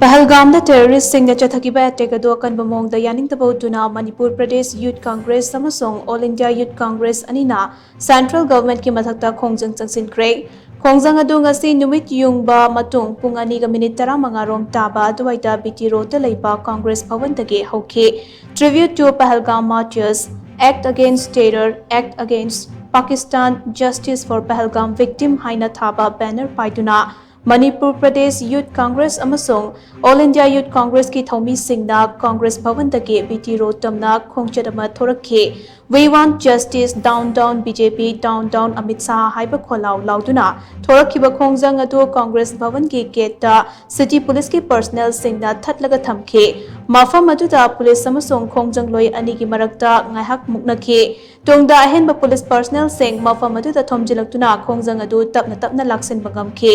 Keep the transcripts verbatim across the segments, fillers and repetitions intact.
ꯄꯍꯜꯒꯥꯝꯗ ꯇꯦꯔꯣꯔꯤꯁꯁꯤꯡꯅ ꯆꯠꯊꯈꯤꯕ attack ꯑꯗꯨ ꯑꯀꯟꯕ ꯃꯑꯣꯡꯗ ꯌꯥꯅꯤꯡꯗꯕ ꯎꯠꯇꯨꯅ ꯃꯅꯤꯄꯨꯔ ꯄ꯭ꯔꯗꯦꯁ ꯌꯨꯠ ꯀꯪꯒ꯭ꯔꯦꯁ ꯑꯃꯁꯨꯡ ꯑꯣꯜ ꯏꯟꯗꯤꯌꯥ ꯌꯨꯠ ꯀꯪꯒ꯭ꯔꯦꯁ ꯑꯅꯤꯅ ꯁꯦꯟꯇ꯭ꯔꯦꯜ ꯒꯚꯔꯟꯃꯦꯟꯠꯀꯤ ꯃꯊꯛꯇ ꯈꯣꯡꯖꯪ ꯆꯪꯁꯤꯟꯈ꯭ꯔꯦ꯫ ꯈꯣꯡꯖꯪ ꯑꯗꯨ ꯉꯁꯤ ꯅꯨꯃꯤꯠ ꯌꯨꯡꯕ ꯃꯇꯨꯡ ꯄꯨꯡ ꯑꯅꯤꯒ ꯃꯤꯅꯤꯠ ꯇꯔꯥꯃꯉꯥ ꯔꯣꯝ ꯇꯥꯕ ꯑꯗꯨꯋꯥꯏꯗ ꯕꯤ ꯇꯤ ꯔꯣꯗꯇ ꯂꯩꯕ ꯀꯪꯒ꯭ꯔꯦꯁ ꯚꯕꯟꯗꯒꯤ ꯍꯧꯈꯤ꯫ Tribute to Pahalgam Martyrs, Act Against Terror, Act Against Pakistan, Justice for Pahalgam Victim ꯍꯥꯏꯅ ꯊꯥꯕ ꯕꯦꯅꯔ ꯄꯥꯏꯗꯨꯅ ꯃꯅꯤꯄꯨꯔ ꯄ꯭ꯔꯗꯦꯁ ꯌꯨꯠ ꯀꯪꯒ꯭ꯔꯦꯁ ꯑꯃꯁꯨꯡ ꯑꯣꯜ ꯏꯟꯗꯤꯌꯥ ꯌꯨꯠ ꯀꯪꯒ꯭ꯔꯦꯁꯀꯤ ꯊꯧꯃꯤꯁꯤꯡꯅ ꯀꯪꯒ꯭ꯔꯦꯁ ꯚꯕꯟꯗꯒꯤ ꯕꯤ ꯇꯤ ꯔꯣꯗ ꯇꯝꯅ ꯈꯣꯡꯆꯠ ꯑꯃ ꯊꯣꯔꯛꯈꯤ꯫ We want justice, down down B J P, down down Amit Shah ꯍꯥꯏꯕ ꯈꯣꯜꯂꯥꯎ ꯂꯥꯎꯗꯨꯅ ꯊꯣꯔꯛꯈꯤꯕ ꯈꯣꯡꯖꯪ ꯑꯗꯨ ꯀꯪꯒ꯭ꯔꯦꯁ ꯚꯕꯟꯒꯤ ꯒꯦꯠꯇ ꯁꯤꯇꯤ ꯄꯨꯂꯤꯁꯀꯤ ꯄꯔꯁꯅꯦꯜꯁꯤꯡꯅ ꯊꯠꯂꯒ ꯊꯝꯈꯤ꯫ ꯃꯐꯝ ꯑꯗꯨꯗ ꯄꯨꯂꯤꯁ ꯑꯃꯁꯨꯡ ꯈꯣꯡꯖꯪꯂꯣꯏ ꯑꯅꯤꯒꯤ ꯃꯔꯛꯇ ꯉꯥꯏꯍꯥꯛ ꯃꯨꯛꯅꯈꯤ꯫ ꯇꯨꯡꯗ ꯑꯍꯦꯟꯕ ꯄꯨꯂꯤꯁ ꯄꯔꯁꯅꯦꯜꯁꯤꯡ ꯃꯐꯝ ꯑꯗꯨꯗ ꯊꯣꯝꯖꯤꯜꯂꯛꯇꯨꯅ ꯈꯣꯡꯖꯪ ꯑꯗꯨ ꯇꯞꯅ ꯇꯞꯅ ꯂꯥꯛꯁꯤꯟꯕ ꯉꯝꯈꯤ꯫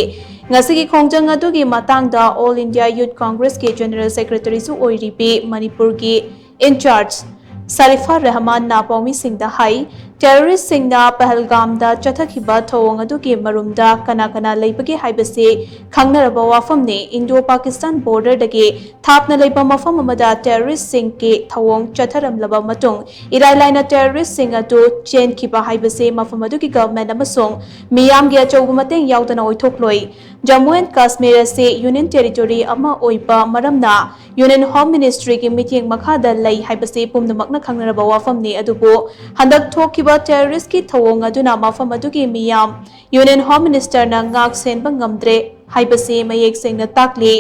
ꯉꯁꯤꯒꯤ ꯈꯣꯡꯖꯪ ꯑꯗꯨꯒꯤ ꯃꯇꯥꯡꯗ ꯑꯣꯜ ꯏꯟꯗꯤꯌꯥ ꯌꯨꯠ ꯀꯪꯒ꯭ꯔꯦꯁꯀꯤ ꯖꯦꯅꯔꯦꯜ ꯁꯦꯀ꯭ꯔꯦꯇꯔꯤꯁꯨ ꯑꯣꯏꯔꯤꯕꯤ ꯃꯅꯤꯄꯨꯔꯒꯤ ꯏꯟꯆꯥꯔꯖ ꯁꯥꯔꯤꯐꯥ ꯔꯦꯍꯃꯥꯟꯅ ꯄꯥꯎꯃꯤꯁꯤꯡꯗ ꯍꯥꯏ, ꯇꯦꯔꯣꯔꯤꯁꯁꯤꯡꯅ ꯄꯍꯜꯒꯥꯝꯗ ꯆꯠꯊꯈꯤꯕ ꯊꯧꯑꯣꯡ ꯑꯗꯨꯒꯤ ꯃꯔꯨꯝꯗ ꯀꯅꯥ ꯀꯅꯥ ꯂꯩꯕꯒꯦ ꯍꯥꯏꯕꯁꯤ ꯈꯪꯅꯔꯕ ꯋꯥꯐꯝꯅꯤ꯫ ꯏꯟꯗꯣ ꯄꯥꯀꯤꯁꯇꯥꯟ ꯕꯣꯔꯗꯔꯗꯒꯤ ꯊꯥꯞꯅ ꯂꯩꯕ ꯃꯐꯝ ꯑꯃꯗ ꯇꯦꯔꯣꯔꯤꯁꯁꯤꯡꯒꯤ ꯊꯧꯑꯣꯡ ꯆꯠꯊꯔꯝꯂꯕ ꯃꯇꯨꯡ ꯏꯔꯥꯏ ꯂꯥꯏꯅ ꯇꯦꯔꯣꯔꯤꯁꯁꯤꯡ ꯑꯗꯨ ꯆꯦꯟꯈꯤꯕ ꯍꯥꯏꯕꯁꯤ ꯃꯐꯝ ꯑꯗꯨꯒꯤ ꯒꯚꯔꯟꯃꯦꯟꯠ ꯑꯃꯁꯨꯡ ꯃꯤꯌꯥꯝꯒꯤ ꯑꯆꯧꯕ ꯃꯇꯦꯡ ꯌꯥꯎꯗꯅ ꯑꯣꯏꯊꯣꯛꯂꯣꯏ꯫ ꯖꯝꯃꯨ ꯑꯦꯟ ꯀꯥꯁꯃꯤꯔ ꯑꯁꯤ ꯌꯨꯅꯤꯌꯟ ꯇꯦꯔꯤꯇꯣꯔꯤ ꯑꯃ ꯑꯣꯏꯕ ꯃꯔꯝꯅ ꯌꯨꯅꯤꯌꯟ ꯍꯣꯝ ꯃꯤꯅꯤꯁꯇ꯭ꯔꯤꯒꯤ ꯃꯤꯠꯌꯦꯡ ꯃꯈꯥꯗ ꯂꯩ ꯍꯥꯏꯕꯁꯤ ꯄꯨꯝꯅꯃꯛꯅ ꯈꯪꯅꯔꯕ ꯋꯥꯐꯝꯅꯤ꯫ ꯑꯗꯨꯕꯨ ꯍꯟꯗꯛ ꯊꯣꯛꯈꯤꯕ ꯇꯦꯔꯣꯔꯤꯁꯀꯤ ꯊꯧꯑꯣꯡ ꯑꯗꯨꯅ ꯃꯐꯝ ꯑꯗꯨꯒꯤ ꯃꯤꯌꯥꯝ ꯌꯨꯅꯤꯌꯟ ꯍꯣꯝ ꯃꯤꯅꯤꯁꯇꯔꯅ ꯉꯥꯛ ꯁꯦꯟꯕ ꯉꯝꯗ꯭ꯔꯦ ꯍꯥꯏꯕꯁꯤ ꯃꯌꯦꯛ ꯁꯦꯡꯅ ꯇꯥꯛꯂꯤ꯫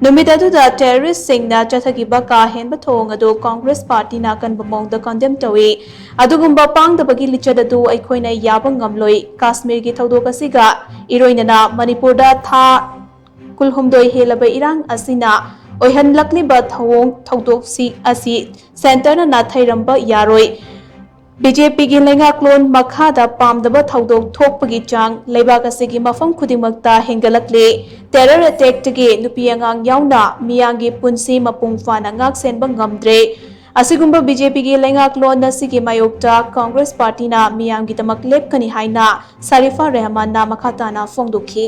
ꯅꯨꯃꯤꯠ ꯑꯗꯨꯗ ꯇꯦꯔꯣꯔꯤꯁꯁꯤꯡꯅ ꯆꯠꯊꯈꯤꯕ ꯀꯥ ꯍꯦꯟꯕ ꯊꯧꯑꯣꯡ ꯑꯗꯨ ꯀꯪꯒ꯭ꯔꯦꯁ ꯄꯥꯔꯇꯤꯅ ꯑꯀꯟꯕ ꯃꯑꯣꯡꯗ ꯀꯟꯗꯦꯝ ꯇꯧꯏ꯫ ꯑꯗꯨꯒꯨꯝꯕ ꯄꯥꯡꯗꯕꯒꯤ ꯂꯤꯆꯠ ꯑꯗꯨ ꯑꯩꯈꯣꯏꯅ ꯌꯥꯕ ꯉꯝꯂꯣꯏ꯫ ꯀꯥꯁꯃꯤꯔꯒꯤ ꯊꯧꯗꯣꯛ ꯑꯁꯤꯒ ꯏꯔꯣꯏꯅꯅ ꯃꯅꯤꯄꯨꯔꯗ ꯊꯥ ꯀꯨꯜꯍꯨꯝꯗꯣꯏ ꯍꯦꯜꯂꯕ ꯏꯔꯥꯡ ꯑꯁꯤꯅ ꯑꯣꯏꯍꯜꯂꯛꯂꯤꯕ ꯊꯧꯑꯣꯡ ꯊꯧꯗꯣꯛꯁꯤ ꯑꯁꯤ ꯁꯦꯟꯇꯔꯅ ꯅꯥꯊꯩꯔꯝꯕ ꯌꯥꯔꯣꯏ꯫ ꯕꯤ ꯖꯦ ꯄꯤꯒꯤ ꯂꯩꯉꯥꯛꯂꯣꯟ ꯃꯈꯥꯗ ꯄꯥꯝꯗꯕ ꯊꯧꯗꯣꯛ ꯊꯣꯛꯄꯒꯤ ꯆꯥꯡ ꯂꯩꯕꯥꯛ ꯑꯁꯤꯒꯤ ꯃꯐꯝ ꯈꯨꯗꯤꯡꯃꯛꯇ ꯍꯦꯟꯒꯠꯂꯛꯂꯤ꯫ ꯇꯦꯔꯔ ꯑꯦꯇꯦꯛꯇꯒꯤ ꯅꯨꯄꯤ ꯑꯉꯥꯡ ꯌꯥꯎꯅ ꯃꯤꯌꯥꯝꯒꯤ ꯄꯨꯟꯁꯤ ꯃꯄꯨꯡ ꯐꯥꯅ ꯉꯥꯛ ꯁꯦꯟꯕ ꯉꯝꯗ꯭ꯔꯦ꯫ ꯑꯁꯤꯒꯨꯝꯕ ꯕꯤ ꯖꯦ ꯄꯤꯒꯤ ꯂꯩꯉꯥꯛꯂꯣꯟ ꯑꯁꯤꯒꯤ ꯃꯥꯌꯣꯛꯇ ꯀꯪꯒ꯭ꯔꯦꯁ ꯄꯥꯔꯇꯤꯅ ꯃꯤꯌꯥꯝꯒꯤꯗꯃꯛ ꯂꯦꯞꯀꯅꯤ ꯍꯥꯏꯅ ꯁꯥꯔꯤꯐꯥ ꯔꯦꯍꯃꯥꯟꯅ ꯃꯈꯥ ꯇꯥꯅ ꯐꯣꯡꯗꯣꯛꯈꯤ꯫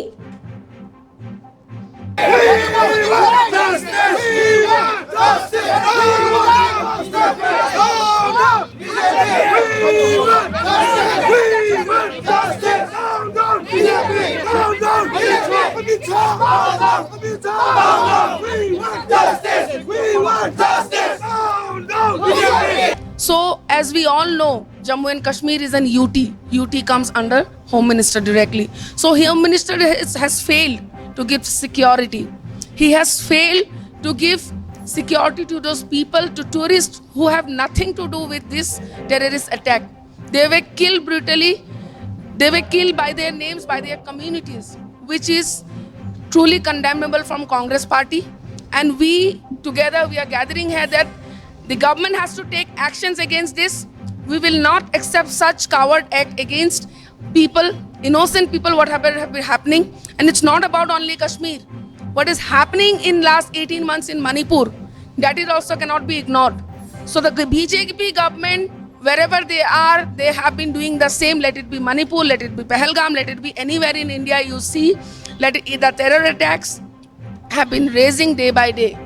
So, as we all know, Jammu and Kashmir is an U T. U T comes under Home Minister directly. So, Home Minister has, has failed to give security. He has failed to give security to those people, to tourists who have nothing to do with this terrorist attack. They were killed brutally. They were killed by their names, by their communities, which is truly condemnable from Congress party. And we together, we are gathering here that the government has to take actions against this. We will not accept such coward act against people, innocent people, what have been, have been happening. And it's not about only Kashmir. What is happening in last eighteen months in Manipur, that is also cannot be ignored. So the B J P government, wherever they are, they have been doing the same. Let it be Manipur, let it be Pahalgam, let it be anywhere in India you see, let it, the terror attacks have been raising day by day.